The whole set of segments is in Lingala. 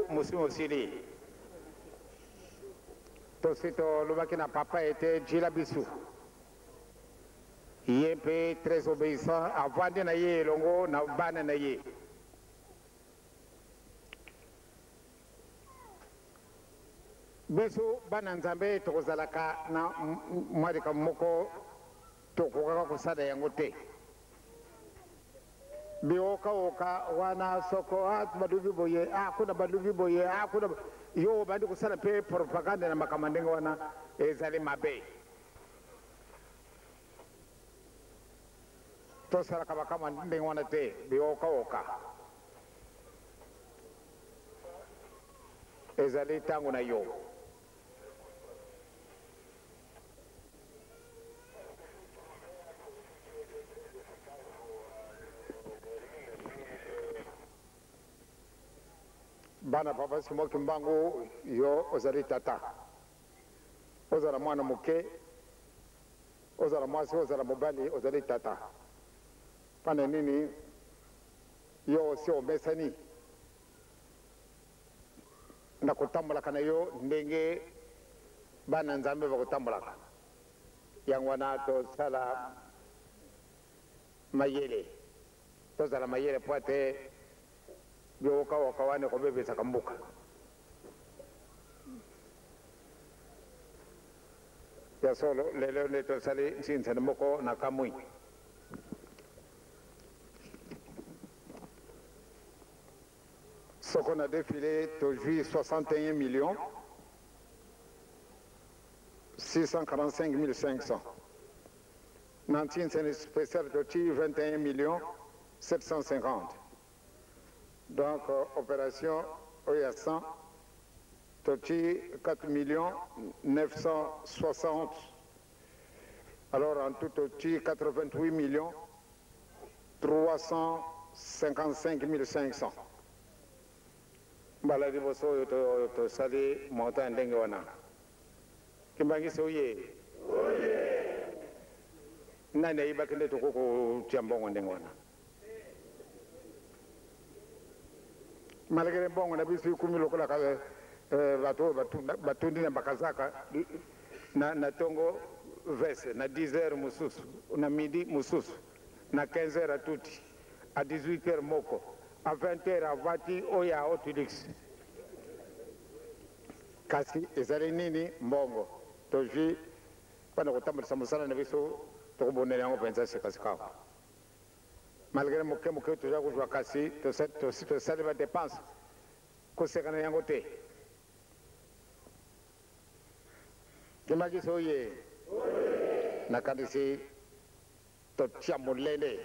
Mosi mosili tosi tolobaki na papa ete jila bisu ye mpe très obéissant, avandi na ye elongo na bana na ye. Biso bana Nzambe tokozalaka na mwa likambo moko tokokaka kosala yango te. Biokaoka wana soko ah, balubi boye, ah, kuna balubi boye, ah, kuna yo obandi kosala mpe propagande na makambo ndenge wana, ezali mabe. Tosalaka makambo ndenge wana te, biokaoka. Ezali ntango na yo. Bana papa Simon Kimbangu, yo ozali tata, ozala mwana moke, ozala mwasi, ozala mobali, ozali tata. Mpana nini yo osi omesani na kotambolaka na yo ndenge bana Nzambe bakotambolaka? Yango wana tosala mayele, tozala mayele mpo ete biwokawoka wana ekobebisaka mboka. Ya solo, lelo nde tosali nsinsani moko na Kamwi. Soko na defile tozwi 61 millions 645 500. Na nsinsani spécial toti 21 millions 750. Donc opération oyo ya 100 toti 4 millions 960. Alors en tout toti 88 millions 355 500. Mbala liboso oyo tosali montant ya ndenge wana. Kimbangisi oye, nani ayibaki nde tokoki kotia mbongo ndenge wana? Malgré mbongo na biso ekomi lokola bato oyo batundi na bakazaka na tongo veste na 10 heures mosusu, na midi mosusu, na 15 heures atuti, a 18 heures moko, a 20 heures avati oyo ya haute luxe. Kasi ezali nini mbongo tozwi mpona kotambolisa mosala na biso? Tokobundela yango mpenza sikasika awa, malgré moke moke toza kozwa, kasi tosali badépenses koseka na yango te. Kimbanguiste oye! Nakanisi totia molende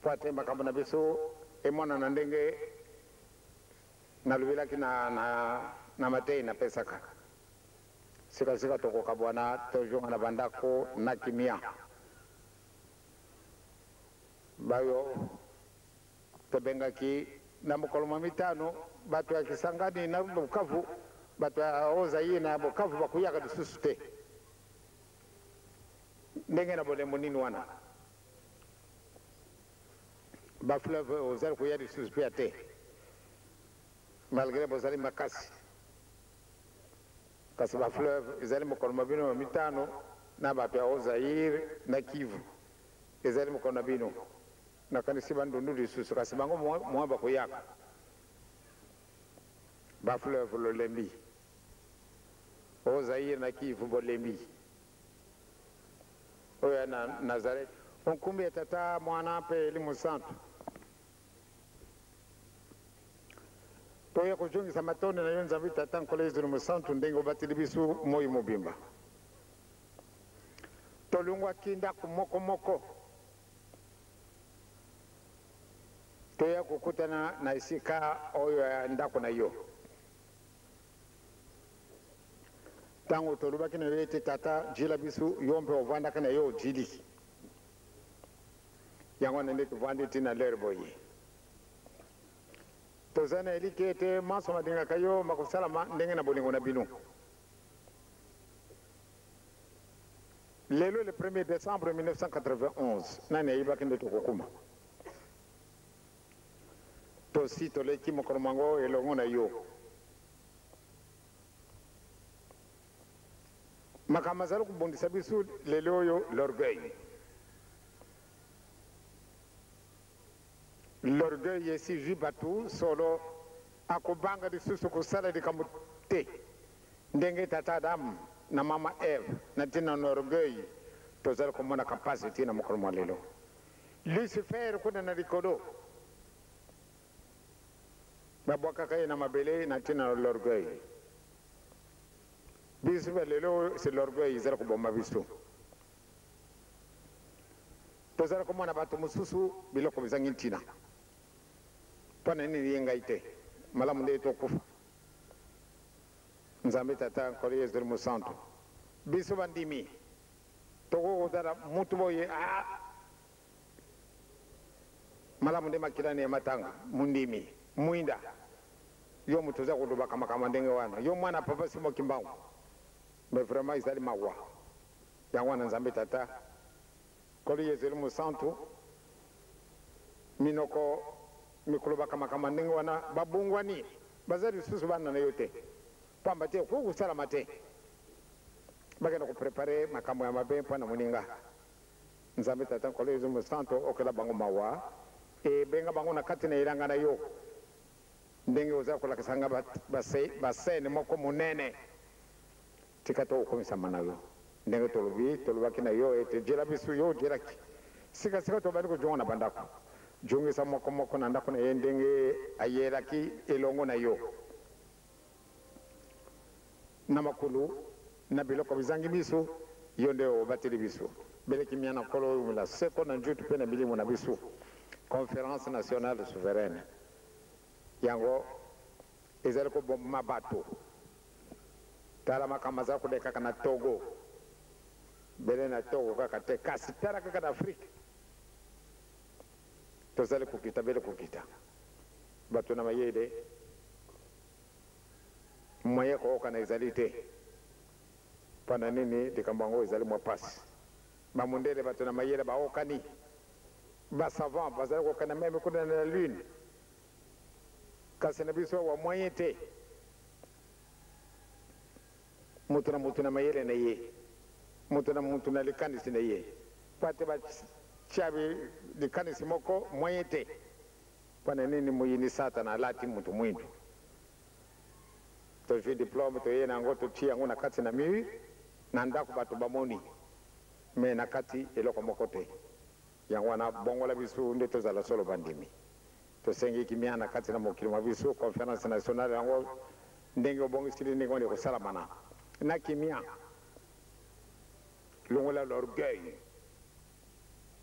po ate makambo na biso emonana ndenge nalobelaki na matei napesaka. Sikasika tokokabwana, tozonga na bandako na kimia. Bayo tobengaki na mokolo mwa mitano, bato ya Kisangani na Bukavu, bato ya Haut-Zaïre na Bukavu bakuyaka lisusu te. Ndenge na bolembo nini wana? Bafleuve ozali koya lisusu mpe ya te, malgré bozali makasi, kasi bafleuve ezali mokolo ma bino ya mitano na bato ya Haut-Zaïre na Kivu, ezali mokolo na bino. Nakanisi Bandundu lisusu, kasi bango mwa bakoyaka. Bafleuve lolembi, Haut-Zaïre na Kivu bolembi. Oyo ya na Nazareth, onkumbi ya Tata, Mwana mpe Elimu Santu, toya kozongisa matondo na yo, Nzambe Tata, Nkolo Yezu Mosantu, ndenge obateli biso moi mobimba. Tolongwaki ndako moko moko, toya kokutana na esika oyo ya ndako na yo. Ntango tolobaki na yo ete: "Tata, jila biso," yo mpe ovandaka na yo, ojili. Yango wana nde tovandi ntina lere boye. Toza na eliki ete manso malingaka yo makosalama ndenge na bolingo na bino. Lelo, le 1er décembre 1991, nani ayebaki nde tokokuma? Tosi toleki mokolo mango elongo na yo. Makambo azali kobundisa biso lelo oyo, l'orgueil. L'orgueil esizwi bato solo, akobanga lisusu kosala likambo te, ndenge tata Adamu na mama Eve. Na ntina na orgueil, tozali komonaka mpasi ntina mokolo mwa lelo. Lucifer kuna na likolo, babwakaka ye na mabele na ntina na l'orgueil. Biso mpe lelo oyo, c'est l'orgueil ezali koboma biso. Tozali komona bato mosusu biloko bizangi ntina. Mpo na nini ye, ngai te? Malamu nde tokufa. Nzambe Tata, Nkolo Yezu Mosantu, biso bandimi tokoki kotala mutu boye: "Ah, malamu nde makilani ya matanga." Mundimi mwinda, yo moto oza kolobaka makambo ndenge wana, yo mwana papa Simo Kimbangu, mais vraiment ezali mawa. Yango wana, Nzambe Tata, Nkolo Yezu Mosantu, minoko mikolobaka makambo ndenge wana babongwani, baza lisusu bana na yo te, pamba te okoki kosalama te bakenda kopréparer makambo ya mabe mpo na moninga. Nzambe Tata, Nkolo Yezu Mosantu, okela bango mawa, ebenga bango na kati na elanga na yo, ndenge oza kolakisa nga basene moko monene. Tika to okomisama na yo ndenge tolobi, tolobaki na yo ete jela biso, yo ojelaki. Sikasika tobandi kojonga na bandako, jongisa moko moko na ndako na ye ndenge ayelaki elongo na yo na makulu na biloko bizangi biso. Yo nde obateli biso. Beleki mia na Nkolo oyo mila seko na njutu mpe na milimo na biso. Conférence nationale souveraine, yango ezali koboma bato. Tala makambo aza kolekaka na Togo, bele na Togo kaka te, kasi tala kaka na Afrique, tozali kokita, bele kokita. Bato na mayele moyen kookana ezali te. Mpo na nini likambo yango ezali mwa pasi? Bamundele, bato na mayele baokani, basavant bazali kokana même kuna na lune. Kasi na biso awa moyen te. Moto na moto na mayele na ye, moto na moto na likanisi na ye. Mpo ate batia likanisi moko, moyen te. Mpo na nini moyini Satana alati moto mwindu? Tozwi diplome, toye na yango, totii yango na kati na mur na ndako, bato bamoni, mais na kati eloko moko te. Yango wana bongola biso nde tozala solo bandimi. Tosengi kimia na kati na mokili mwa biso. Conference nationale yango ndenge obongisili ndenge wana ekosalamana na kimia. Longola l'orgueil,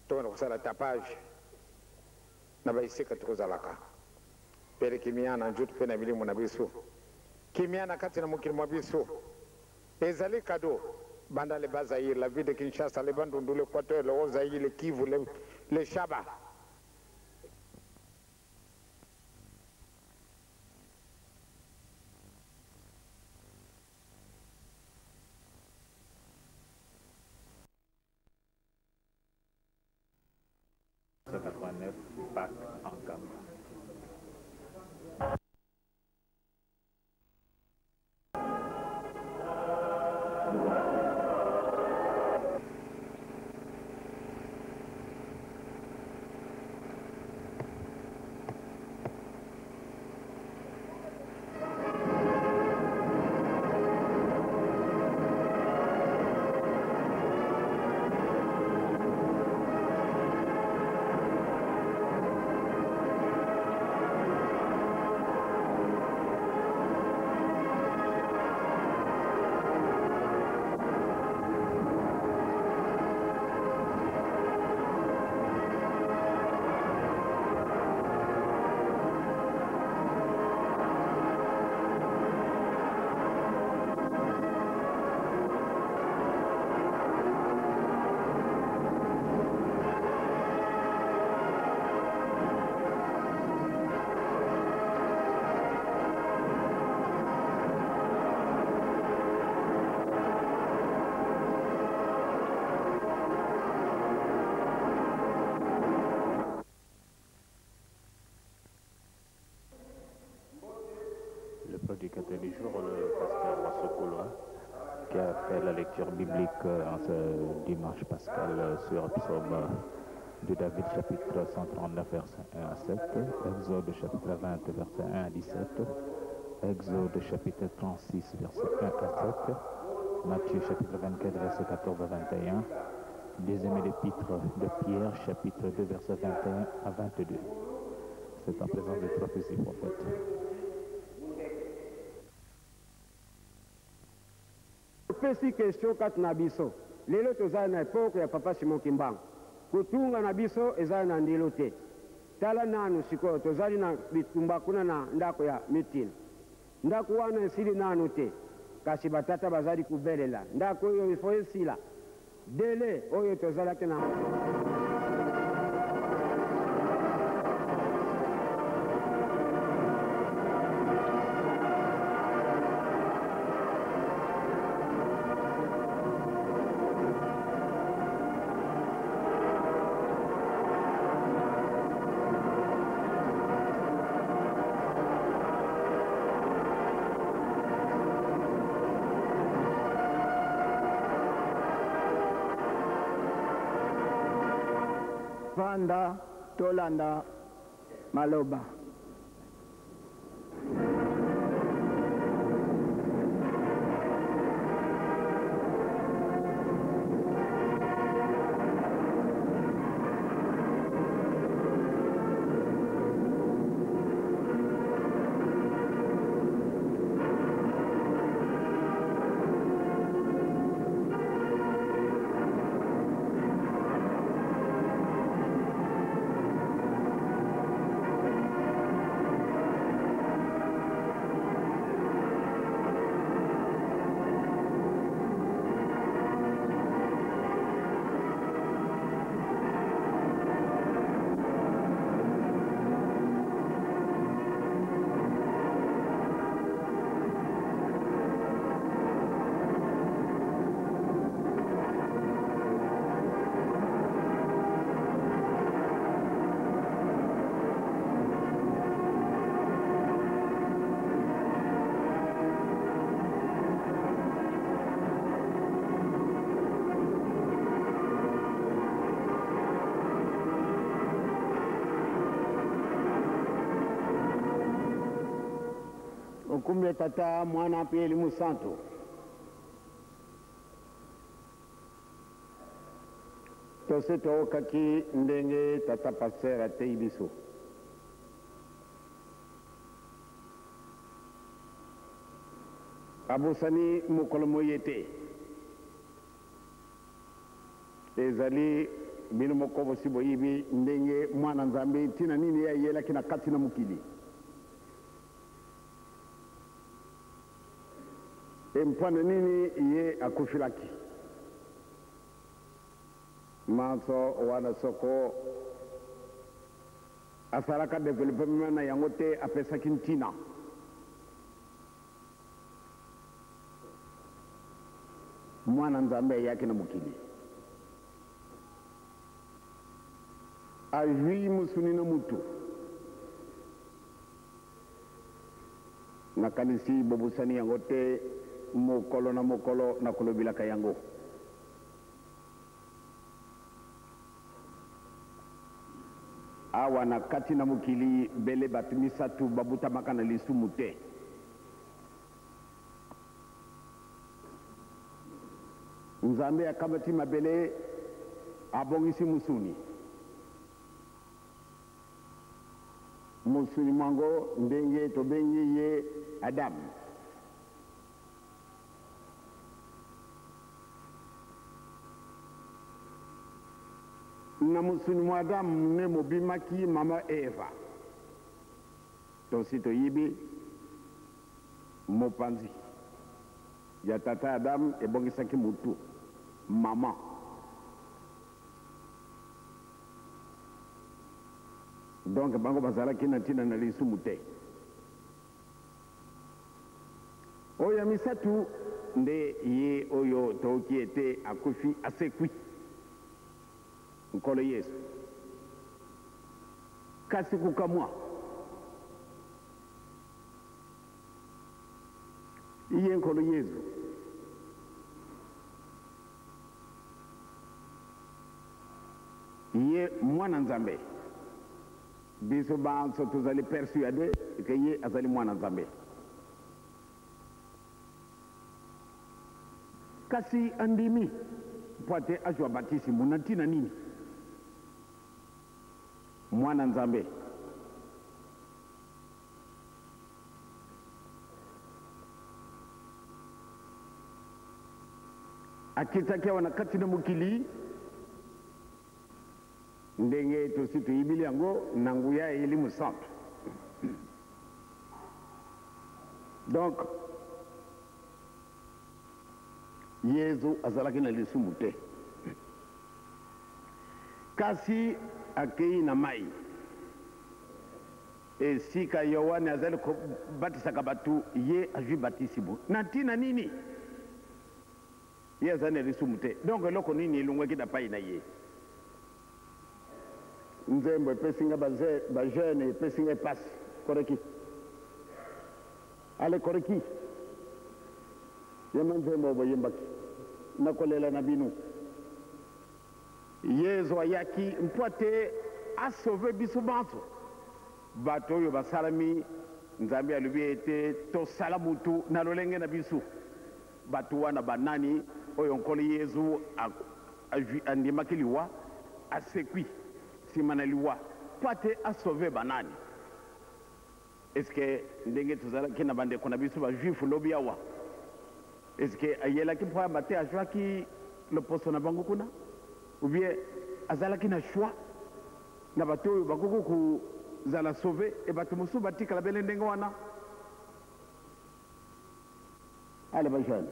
tokende kosala tapage na ba esika tokozalaka. Pele kimia na nzoto mpe na milimo na biso. Kimia na kati na mokili mwa biso ezali cadeau. Banda le Bas-Zaïre, la ville de Kinshasa, le Bandundu, l'Equateur, le Haut-Zaïre, le Kivu, le, le Shaba. 189 Pâques en Kamba. Le prédicateur du jour, le pasteur Sokolo, qui a fait la lecture biblique en ce dimanche pascal sur Psaume de David, chapitre 139, verset 1 à 7, Exode, chapitre 20, verset 1 à 17, Exode, chapitre 36, verset 1 à 7, Matthieu, chapitre 24, verset 14 à 21, deuxième épître de Pierre, chapitre 2, verset 21 à 22. C'est en présence des trois fils du prophète. Opesi question kati na biso. Lelo toza na epoque ya papa Simon Kimbangu. Kotunga na biso eza na ndelo te. Tala nanu sikoyo tozali na bitumba kuna na ndako ya mitin. Ndako wana esili nanu te. Kasi ba tata bazali kobelela ndako oyo il faut esila. Delai oyo tozalaki na. Vanda tolanda maloba. Okumbi ya Tata, Mwana mpe Elimo Santu. Tosi tookaki ndenge tata pasteur ateyi biso. Abosani mokolo moye te. Ezali bino moko bosi boyibi ndenge Mwana Nzambe ntina nini ye ayelaki na kati na mokili. E mpo na nini ye akufilaki. Manso wana soko asalaka developpement na yango te apesaki ntina. Mwana Nzambe ayaki na mokili. Azwi mosuni na mutu. Nakanisi bobosani yango te, mokolo na mokolo nakolobilaka yango. Awa na kati na mokili, bele bato misatu babutamaka na lisumu te. Nzambe akamati mabele, abongisi mosuni. Mosuni mwango ndenge tobengi ye Adam. Na mosuni mwa Adam nde mobimaki mama Eva. Tosi toyibi mopanzi ya tata Adam ebongisaki mutu, mama. Donc bango bazalaki na ntina na lisumu te. Oyo ya misatu nde ye oyo tooki ete akufi asekwi, Nkolo Yesu. Kasi kokamwa, ye Nkolo Yesu ye Mwana Nzambe. Biso banso tozali persuade que ye azali Mwana Nzambe. Kasi andimi mpo ate azwa batisimo na ntina nini? Mwana Nzambe. Akitaki awa na kati na mokili, ndenge tosi toyibili yango, na nguya ya Elimo Santu. Donc, Yezu azalaki na lisumu te. Kasi akei na mai esika Yoane azali kobatisaka bato, ye azwi batisimo. Na ntina nini? Ye azali na lisumu te. Donc eloko nini elongwaki na pai na ye? Nzembo epesi nga ba jeune epesi nga epasi. Koreki. Ale koreki. Yemba nzembo oyo boyembaki. Nakolela na bino. Yezu ayaki mpo ete a sauver biso banso. Bato oyo basalami, Nzambe alobi ete tosala mutu na lolenge na biso. Bato wana ba nani oyo Nkolo Yezu andimaki liwa, asekwi sima na liwa mpo ete a sauver ba nani? Est ce que ndenge tozalaki na bandeko na biso ba juifs lobi awa, est ce que ayelaki mpo ayamba te azuaki loposo na bango kuna? Ou bien azalaki na choix na bato oyo bakoki kozala sauve et bato mosusu batikala bele ndenge wana? Allez ba jeunes.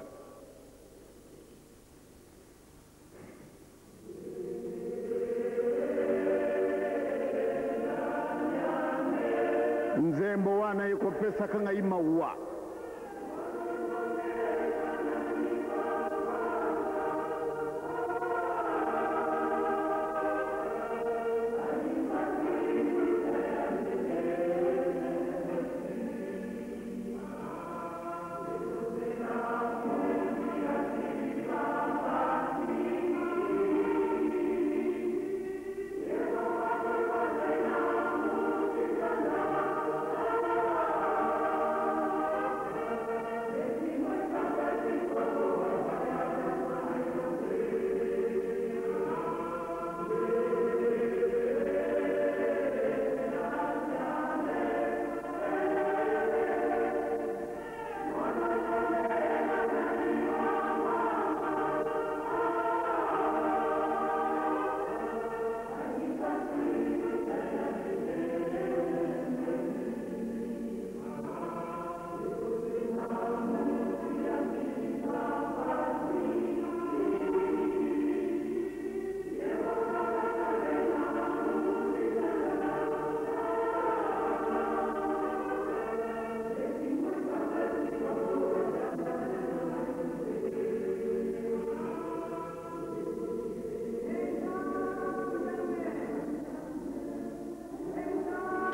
Nzembo wana ekopesaka ngai mawa.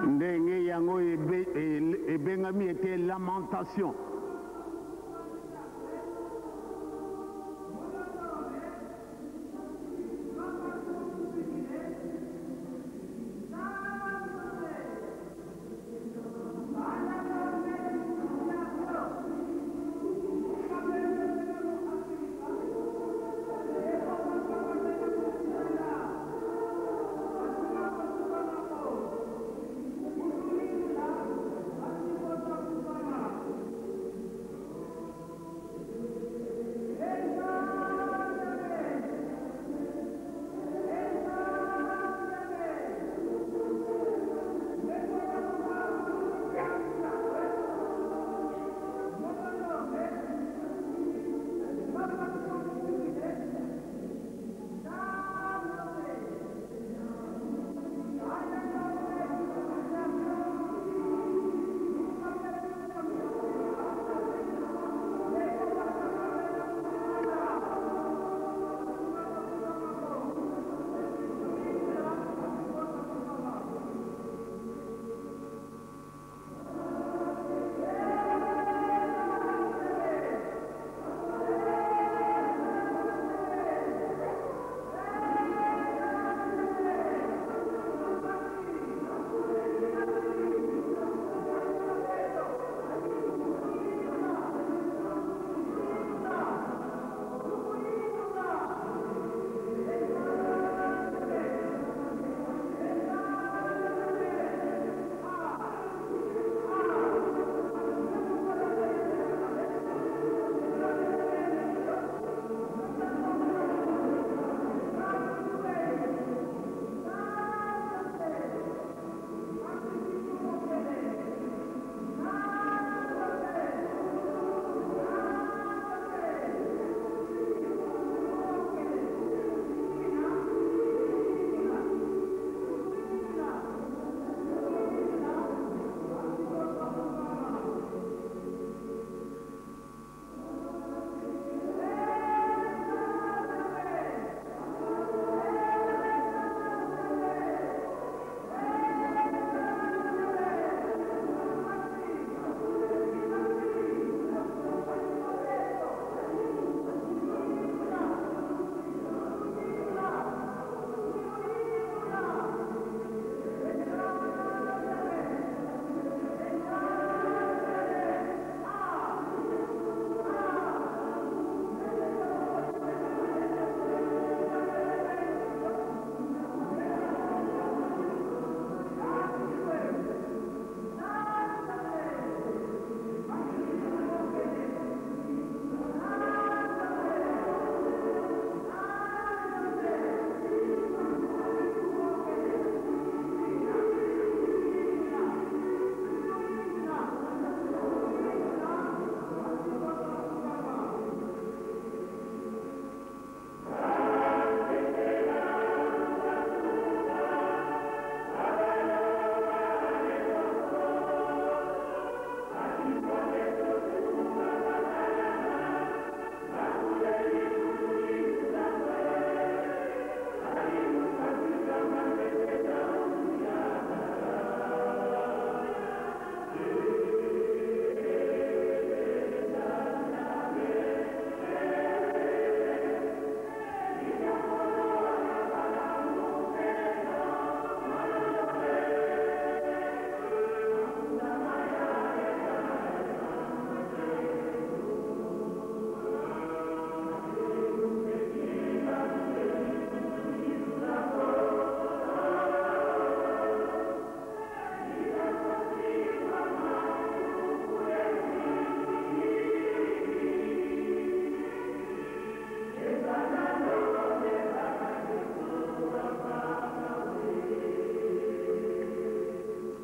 Ndenge yango ebengami ete lamentation.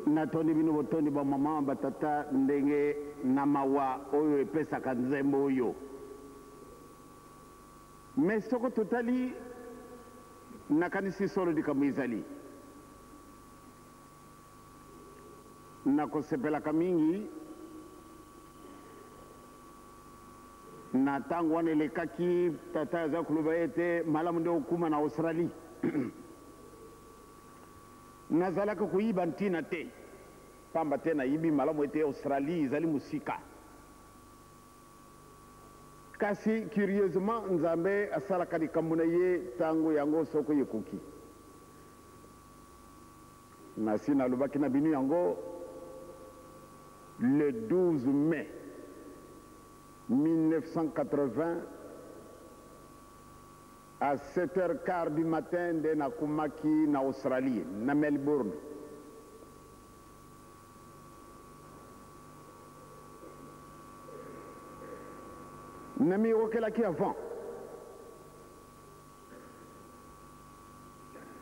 Natondi bino botondi ba mama ba tata ndenge na mawa oyo epesaka nzembo oyo. Mais soko totali nakanisi solo likambo ezali. Nakosepelaka mingi na ntango wana elekaki tata aza koloba ete malamu nde okuma na Australie. Nazalaka koyiba ntina te. Pamba te nayebi malamu ete Australie ezali mosika. Kasi curieusement Nzambe asalaka likambo na ye tango yango soko ekoki. Nasi nalobaki na bino yango le 12 mai 1980 à 7h15 du matin nde nakomaki na Australie, na Melbourne. Namiyokelaki avant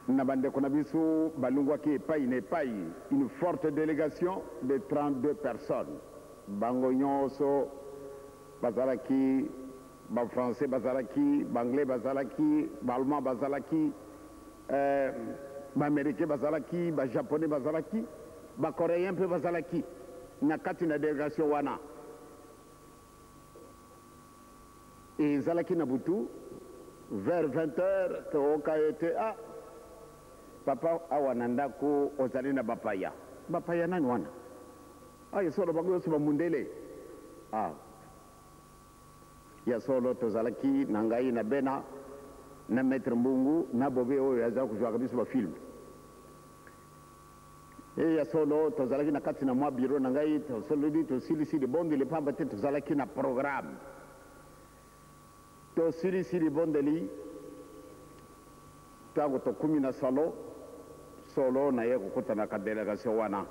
na bandeko na biso balongwaki epai na epai, une forte délégation de 32 personnes. Bango nyonso bazalaki ba français, bazalaki ba anglais, bazalaki ba allemand, bazalaki ba américain, bazalaki ba japonais, bazalaki ba coréen mpe bazalaki na kati na délégation wana. Ezalaki na butu vers 20 heures, tooka ete ah, papa, awa na ndako ozali na bapaya. Bapaya nani wana? Ah, ya solo, bango nyonso bamundele. Ah, ya solo, tozalaki na ngai na Bena na maître Mbungu na Bobe oyo aza kozwaka biso bafilme. E ya solo, tozalaki na kati na mwa bureau na ngai, tosololi, tosilisi libondeli, pamba te tozalaki na programme. Tosilisi libondeli, ntango tokumi na salon, solo naye kokutanaka délégation wana.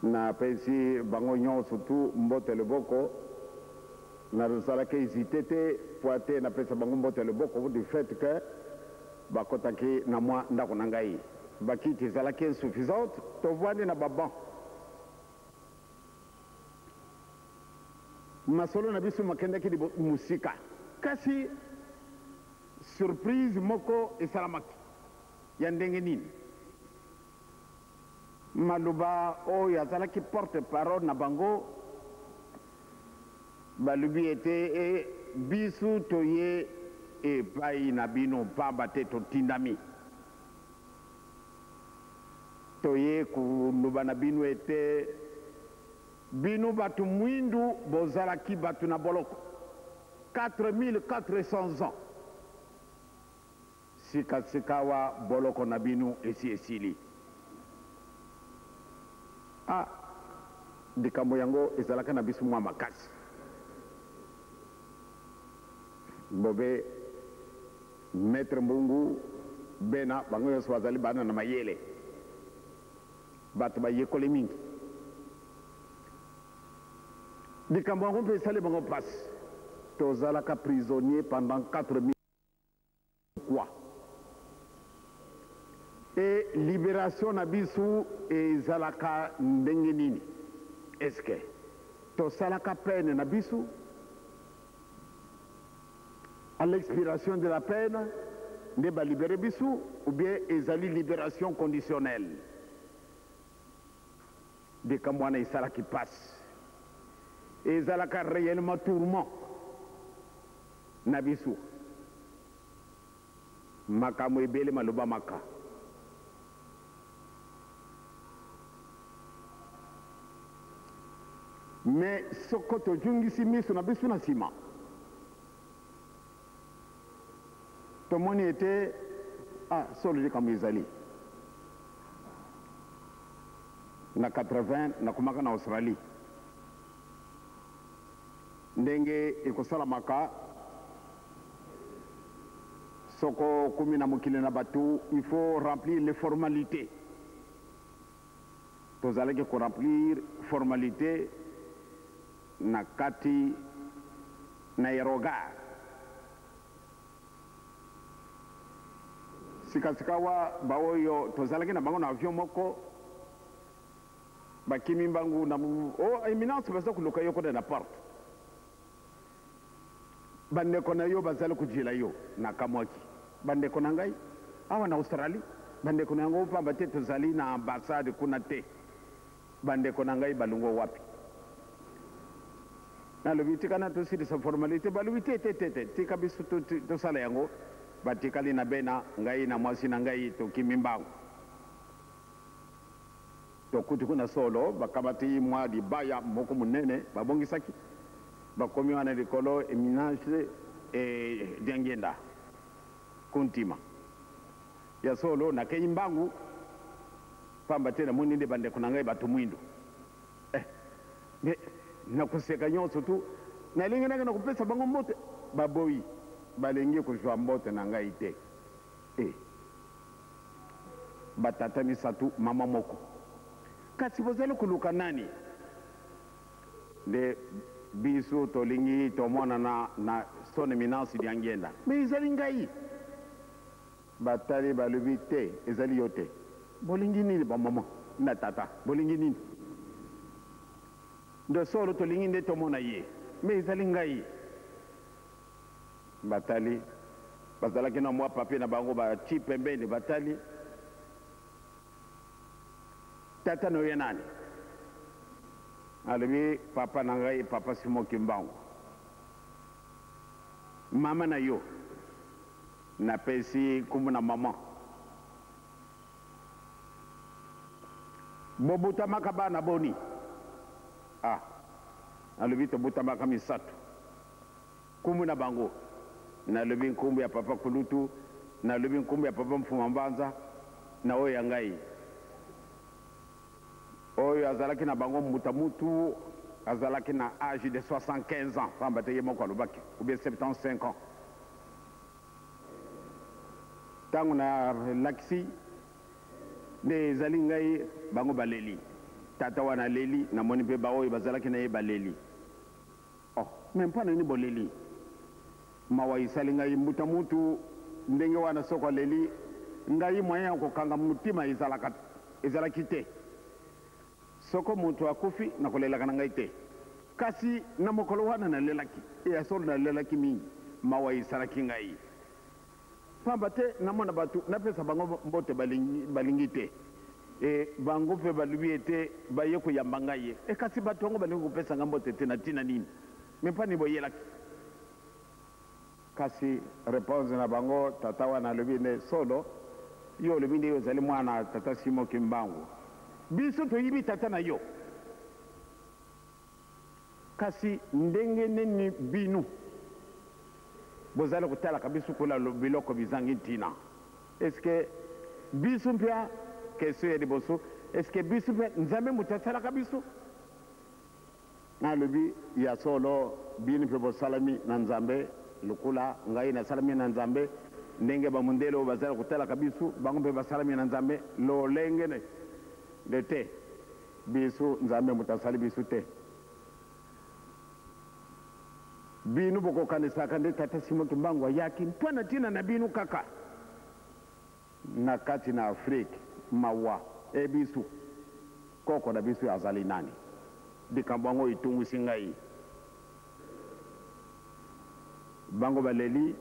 Napesi bango nyonso tu mbote loboko. Nazalaki hésité te po ate napesa bango mbote loboko du fait que bakotaki na mwa ndako na ngai. Bakiti ezalaki insuffisante, tovandi na baban. Masolo na biso makendaki mosika, kasi surprise moko esalamaki. Ya ndenge nini? Maloba oyo azalaki porte parole na bango, balobi ete e biso toye epai na bino pamba te totindami. Toye koloba na bino ete bino bato mwindu bozalaki bato na boloko 4400 ans. Sika-sikawa boloko na bino esi esili. Ah, likambo yango ezalaka na biso mwa makasi. Bobe, Maître Mbungu, Bena, bango nyonso bazali bana na mayele, bato bayekoli mingi. Likambo yango mpe esali bango mpasi. Tozalaka prisonnier pendant 4000 quoi? Et liberation na biso ezalaka ndenge nini? Est-ce que tosalaka peine na biso? À l'expiration de la peine nde balibere biso ou bien ezali libération conditionnelle? Likambo wana esalaki mpasi, ezalaka réellement tourment na biso. Makambo ebele malobamaka. Mais soko tozongisi miso na biso na nsima, tomoni ete ah, solo likambo ezali. Na 80 nakomaka na Australie. Ndenge ekosalamaka soko okomi na mokili na bato, il faut remplir les formalités. Tozalaki koremplir formalité na kati na aérogare. Sikasikawa baoyo tozalaki na bango na avion moko bakimi mbangu na oh, éminence, baza koluka yo kuna na porte, bandeko na yo bazali kojela yo. Nakamwaki, bandeko na ngai awa na Australie, bandeko na yango pamba te tozali na ambassade kuna te, bandeko na ngai balongwa wapi? Nalobi tika na tosilisa formalité. Balobi te, te, te, te, tika biso tosala yango. Batikali na Bena, ngai na mwasi na ngai tokimi mbangu. Tokuti kuna solo bakamati mwa libaya moko monene babongisaki, bakomi wana likolo Eminence e Diangienda Kuntima. Ya solo nakei mbangu pamba te namoni nde bandeko na ngai bato mwindu. Eh, mais na koseka nyonso tu nalingi nake na kopesa bango mbote, baboyi, balingi kozwa mbote na ngai te. Eh, ba tata misatu, mama moko. Kasi bozali koluka nani? Nde biso tolingi tomonana na Son Eminence Diangienda. Mais ezali ngai! Batali balobi, Te, ezali yo te. Bolingi nini ba mama na tata? Bolingi nini? Nde solo tolingi nde tomona ye. Mais ezali ngai! Batali, bazalaki na mwa papier na bango batii pembeni, batali, Tata na yo ye nani? Alobi, Papa na ngai Papa Simon Kimbangu. Mama na yo? Napesi nkombo na mama. Bobotamaka bana boni? Ah, alobi, tobotamaka misato. Nkombo na bango? Nalobi nkombo ya papa kulutu, nalobi nkombo ya papa Mfuma Mbanza na oyo ya ngai. Oyo azalaki na bango mbuta mutu azalaki na age de 75 ans, pamba te ye moko alobaki, ou bien 75 ans. Tango na lakisi nde ezali ngai, bango baleli. Tata wana aleli, namoni mpe baoyo bazalaki na ye baleli. Oh, mais mpo na nini boleli? Mawa esali ngai mbuta mutu ndenge wana soko aleli ngai moyen ya kokanga mutima ezalaka ezalaki te. Soko mutu akufi nakolelaka na ngai te. Kasi na mokolo wana nalelaki, ya solo nalelaki mingi, mawa esalaki ngai. Pamba te namona bato napesa bango mbote balingi, balingi te. E, bango mpe balobi ete baye koyamba ngai. E, kasi bato yango balingi kopesa ngai mbote te na ntina nini? Me mpo nini boyelaki? Kasi reponse na bango, tata wana alobi nde solo, yo olobi nde yo ozali mwana tata Simon Kimbangu. Biso toyibi tata na yo. Kasi ndenge nini bino bozali kotalaka biso kola biloko bizangi ntina? Est-ce que biso mpia, question ya liboso, est-ce que biso mpia Nzambe moto asalaka biso? Nalobi ya solo, bino mpe bosalami na Nzambe lokola ngai nasalami na Nzambe, ndenge ba mondele oyo bazali kotalaka biso, bango mpe basalami na Nzambe lolenge nde te. Biso Nzambe moto asali biso te. Bino bokokanisaka nde Tata Simon Kimbangu ayaki mpo na ntina na bino kaka na kati na Afrique? Mawa e biso. Koko na biso azali nani? Likambo yango etungwisi ngai. Bango baleli,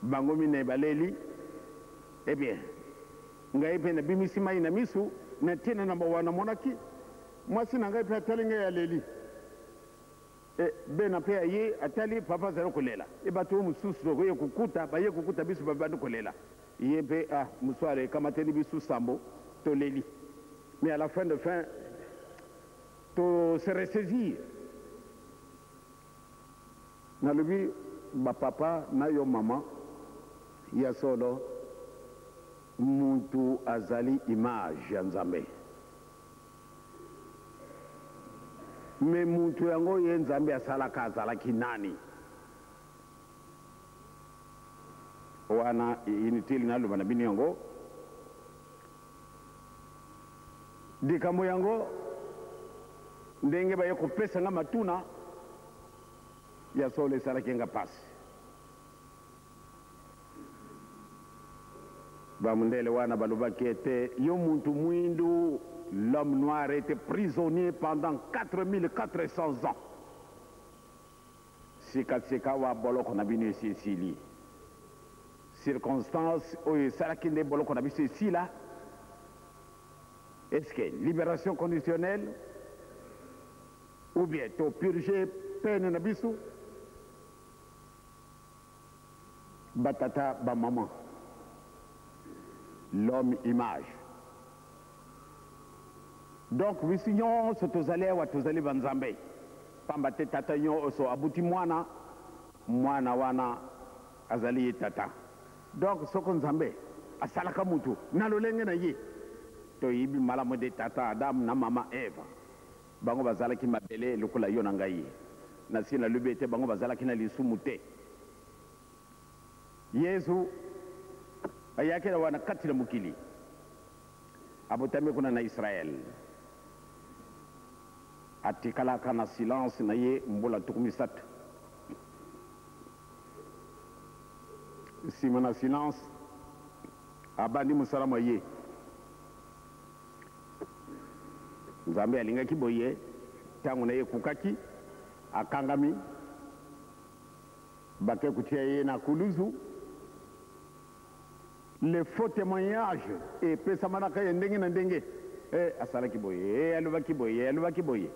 bango minei baleli. Eh bien, Ngai mpe nabimisi mai na miso na ntina na mawa namonaki. Mwasi na ngai mpe atali ngai aleli. E, Bena mpe aye, atali papa azali kolela. E, bato oyo mosusu tokoye kokuta, baye kokuta biso babandi kolela. Ye mpe, ah, moswale ekamateli biso sambo, toleli. Mais à la fin de fin, to se ressaisir. Nalobi ba papa na yo maman ya solo mutu azali image ya nzambe mais mutu yango ye nzambe asalaka azalaki nani? Wana inutile naloba na bino yango likambo yango ndenge baye kopesa nga matuna Ya solo esalaki nga pasi. Ba mundele wana balobaki ete yo muntu mwindu, l'homme noir etait prisonnier pendant 4400 ans. Sika sikawa boloko na bino esi esili. Circonstance oyo esalaki nde boloko na biso esila, est-ce que liberation conditionnelle Ou bien to purger peine na biso ba tata ba maman l'homme image. Donc biso nyonso tozali awa tozali banzambe, pamba te tata nyonso abuti mwana, mwana wana azali ye tata. Donc soko Nzambe asalaka mutu na lolenge na ye, toyebi malamu ete tata Adamu na mama Eva bango bazalaki mabele lokola yo na ngai. Nasi nalobi ete bango bazalaki na lisumu te. Yezu ayaki awa na kati na mokili, abotami kuna na Israël, atikalaka na silence na ye mbula 30. Nsima na silence, abandi mosala mwa ye. Nzambe alingaki boye, ntango na ye ekokaki, akangami, bake kotia ye na kuluzu. Les faux témoignages epesamanaka ye ndenge na ndenge. Eh, asalaki boye, eh, alobaki boye, alobaki boye.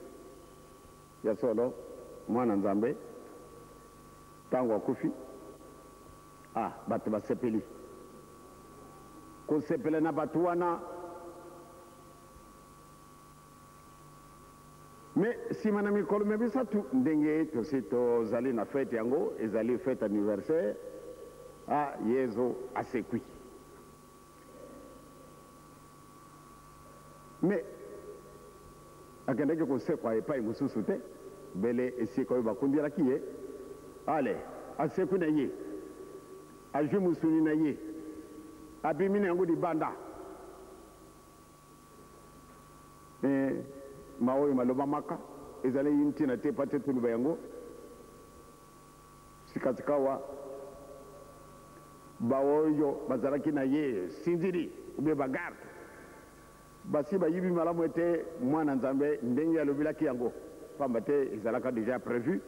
Ya solo, Mwana Nzambe, ntango akufi, ah, bato basepeli. Kosepela na bato wana. Mais nsima na mikolo mya misato, ndenge tosi tozali na fete yango, ezali fete anniversaire, ah, Yezu asekwi. Mais akendaki kosekwa epai mosusu te, bele esika oyo bakundelaki ye. Ale, asekwi na ye, azwi mosuni na ye, abimi na yango libanda. Me maoyo malobamaka ezali ntina te mpo te toloba yango sikasikawa. Baoyo bazalaki na ye sinzili ube bagarde basi bayibi malamu ete mwana Nzambe ndenge alobelaki yango, pamba te ezalaka deja prévu.